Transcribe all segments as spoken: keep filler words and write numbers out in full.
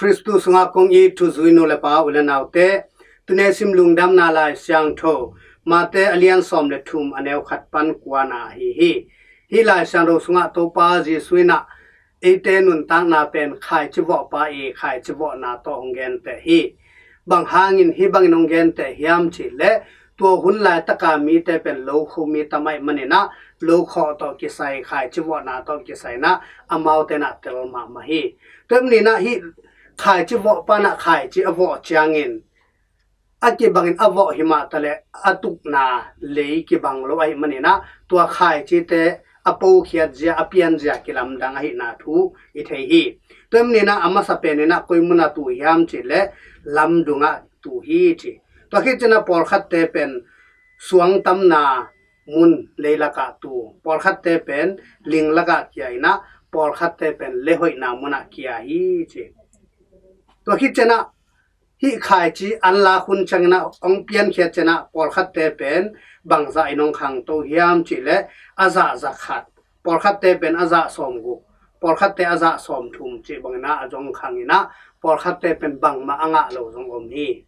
Khristu sungah kong it thuzui nu le pa, u le naute, tuni a sim Lungdamna Lai Siangtho Mate a lian sawm le thum, a neu khat pan kuana ahi hi. Hih Lai Siangtho sungah Topa Jesuh in ah eite nuntakna pen khaici vawhpa i khaici vawhna tawh hong genteh hi. Bang hangin hih bangin hong genteh hiam cih leh, tua hun laitaka mite pen lokho mi tam ahih manin ah, lokhawh tawh kisai, khaici vawhna tawh kisai in ah, amaute in ah tel mahmah hi. Tua ahih manin ah hih khaici vawhpa in ah khaici a vawh ciangin, a kibangin a vawh hi mah taleh, a tukna lei kibang lo ahih manin ah, tua khaicite a pokah zia, a pian zia kilamdang ahihna thu i thei hi. Tua ahih manin ah a masa pen in ah koi mun ah tu hiam cih leh, lamdung ah tu hi ci. Tua khit ciangin ah pawlkhatte pen suang tamna mun leilakah tu, pawlkhatte pen ling lakah kia in ah, pawlkhatte pen leihoihna mun ah kia hi ci. Tua khit ciangin ah hih khaici an lak hun ciangin ah hong piankhiat ciangin ah pawlkhatte pen bangzah in hong khangto hiam cih leh, a zah za khat, pawlkhatte pen a zah sawmguk, pawlkhatte a zah sawmthum cih bangin ah a zong khang in ah, pawlkhatte pen bangmah a ngah lo zong om hi.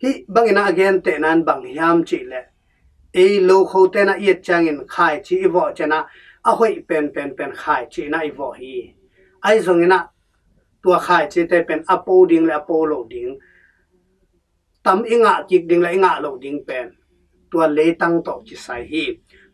Hih bangin ah a gentehna in bang hiam cih leh, ei lokhote in ah i et ciangin khaici i vawh ciangin ah, a hoih penpen pen khaici in ah i vawh hi. Ahi zongin ah tua khaicite pen a po ding le a po loh ding, tam i ngah kik ding le i ngah loh ding pen tua leitang tawh kisai hi.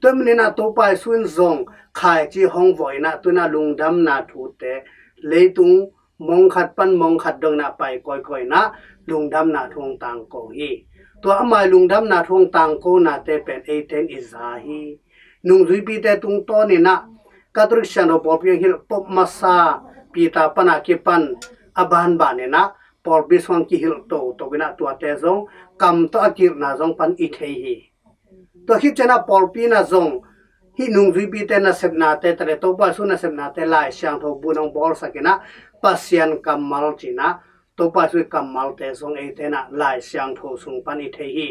Tua ahih manin ah Topa Jesuh in zong khaici hong vawh in ah, tu in ah lungdamna thute leitung mong khat pan mong khat dongin ah pai kawikawi in ah, lungdamna thu hong tangko hi. Tua ama i lungdamna thu hong tangkonate pen eite in i za hi. Nungzuipite tungtawnin ah Catholic Siangtho Pawlpi hong hilh pop masa Peter pan a kipan a banbanin ah pawlpi sungah kihilh toto in ah, tuate zong kam tawh a kihilhna zong pan i thei hi. Tua khit ciangin ah pawlpi in ah zong hih nungzuipite nasepnate, taleh Topa Jesuh nasepnate Lai Siangtho bu in hong bawlsak in ah, Pasian kammal ci in ah, Topa Jesuh kammalte zong eite in ah Lai Siangtho sung pan i thei hi.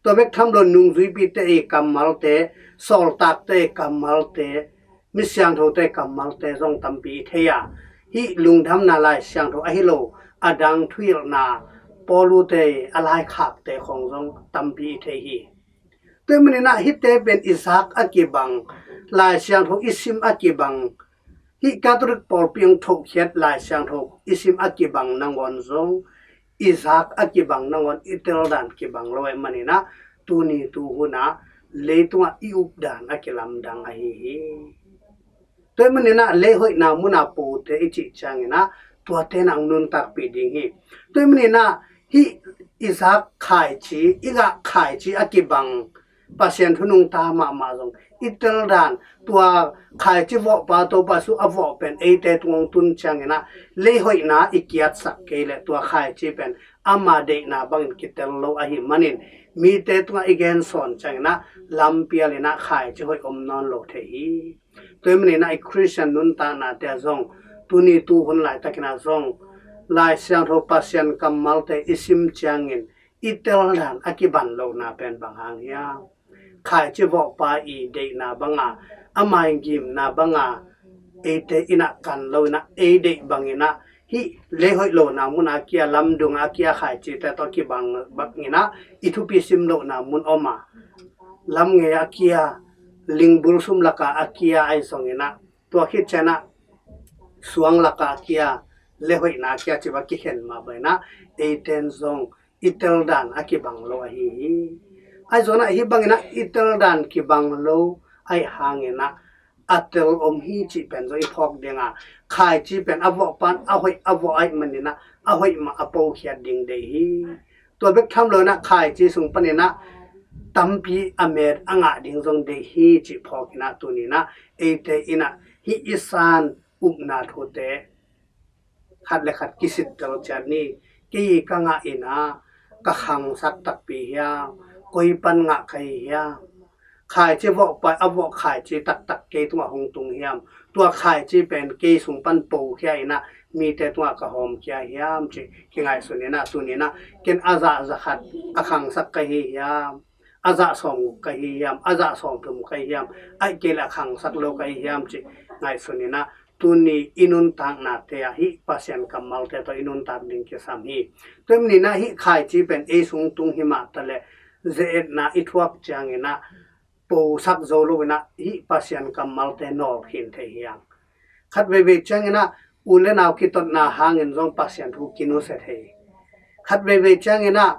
Tua bek tham lo nungzuipite i kammalte, sawltakte i kammalte, mi siangthote i kammalte zong tampi i thei a, hih Lungdamna Lai Siangtho ahi lo, a dang thuhilhna, Paulute i a laikhakte khong zong tampi i thei hi. Tua ahih manin ah hihte pen i zak a kibang, Lai Siangtho i sim a kibang, hih Catholic Pawlpi hong thohkhiat Lai Siangtho i sim a kibang nangawn zong, i zak a kibang nangawn i teldan kibang lo ahih manin ah, tuni tuhun ah leitungah i updan a kilamdang ahi hi. Tua ahih manin ah leihoihna mun ah pote i cih ciangin ah, tuate in ah hong nuntakpih ding hi. Tua ahih manin ah hih i zak khaici, i ngah khaici a kibang, Pasian thu nungta mahmah zong i teldan, tua khaici vawhpa Topa Jesuh a vawh pen eite tungah hong tun ciangin ah, leihoihna i kiatsak kei leh tua khaici pen ama deihna bangin kitel lo ahih manin, mite tungah i gensawn ciangin ah lampial in ah khaici hoih om nawn lo thei hi. Tua ahih manin ah i Khristian nuntaknate ah zong, tuni tuhun laitakin ah zong, Lai Siangtho Pasian kammalte i sim ciangin i teldan a kiban lohna pen bang hang hiam? Khaici vawhpa i deihna banga, ama i ngimna banga, eite in ah kan lo in ah, ei deih bangin ah, hih leihoih lohna mun a kia, lamdung a kia khaicite tawh kibang bangin ah, i thupi sim lohna mun om a, lam ngei a kia, lingbul sum laka a kia ahi zongin ah, tua khit ciangin ah suang laka a kia, leihoihna a kia cih va kikhen mah bangin ah, eite in zong i teldan a kibang lo ahi hi. Ahi zongin ah hih bangin ah i teldan kibang lo ahih hangin ah, a tel om hi cih pen zong i phawk ding a, khaici pen a vawhpa in a hoih a vawh ahih manin ah, a hoih mah a pokah ding deih hi. Tua bek tham lo in ah khaici sung panin ah tampi a met a ngah ding zong deih hi cih phawk in ah, tuni in ah eite in ah hih i san upna thute khat le khat kisittel ciat ni. Kei ka ngah in ah ka khangsak takpi hiam? Koi pan ngah ka hi hiam? Khaici vawhpa a vawh khaici taktak kei tungah hong tung hiam? Tua khaici pen kei sung pan pokah in ah mite tungah ka hawmkhia hiam cih kingaihsun in ah, tuni in ah ken a zah za khat a khangsak ka hi hiam? A zah sawmguk ka hi hiam? A zah sawmthum ka hi hiam? Ahih kei leh a khangsak lo ka hi hiam cih ngaihsun in ah, tuni i nuntaknate ah hih Pasian kammalte tawh i nuntak ding kisam hi. Tua ahih manin ah hih khaici pen ei sung tung hi mah taleh ze-etna i thuak ciangin ah posak zo loin ah hih Pasian kammalte nawlkhin thei hi hang. Khat veivei ciangin ah u le nau kitotna hangin zong Pasian thu kinusia thei. Khat veivei ciangin ah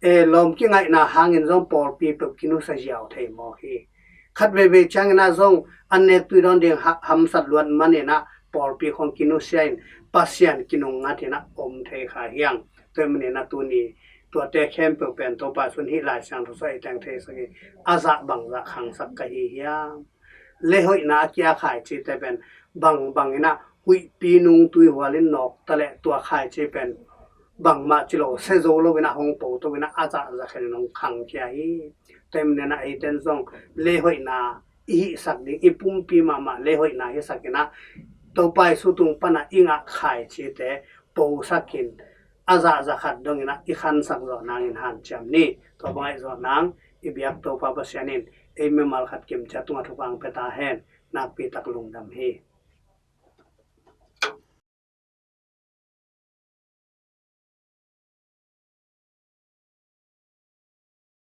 eh, lawm kingaihna hangin zong pawlpi peuh kinusia ziau thei mawk hi. Khat veivei ciangin ah zong an nek tui dawn ding ha-, hamsat luat manin ah pawlpi khong kinusia in Pasian kinungngatin ah om thei kha hi hang. Tua ahih manin ah tuni tuate khempeuh pen Topa Jesu in hih Lai Siangtho sungah i teng theisak hi, a zah bangzah khangsak ka hi hiam? Leihoihna a kia khaicite pen bangbang in ah huihpi nung tuihual in nawk taleh tua khaici pen bangmah ci lo, sia zo loin ah hong poto in ah a zah zakhia in hong khangkhia hi. Tua ahih manin ah eiten zong leihoihna i hihsak ding, i pumpi mahmah leihoihna hisak in ah Topa Jesu tung pan ah i ngah khaicite posak in a zah zakhat dongin ah i khansak zawh nangin hanciam ni. Tua bang aih zawh nang i biak Topa Pasian in ei mimal khat kim ciat tungah thupha hong pia ta hen. Nakpi tak lungdam hi.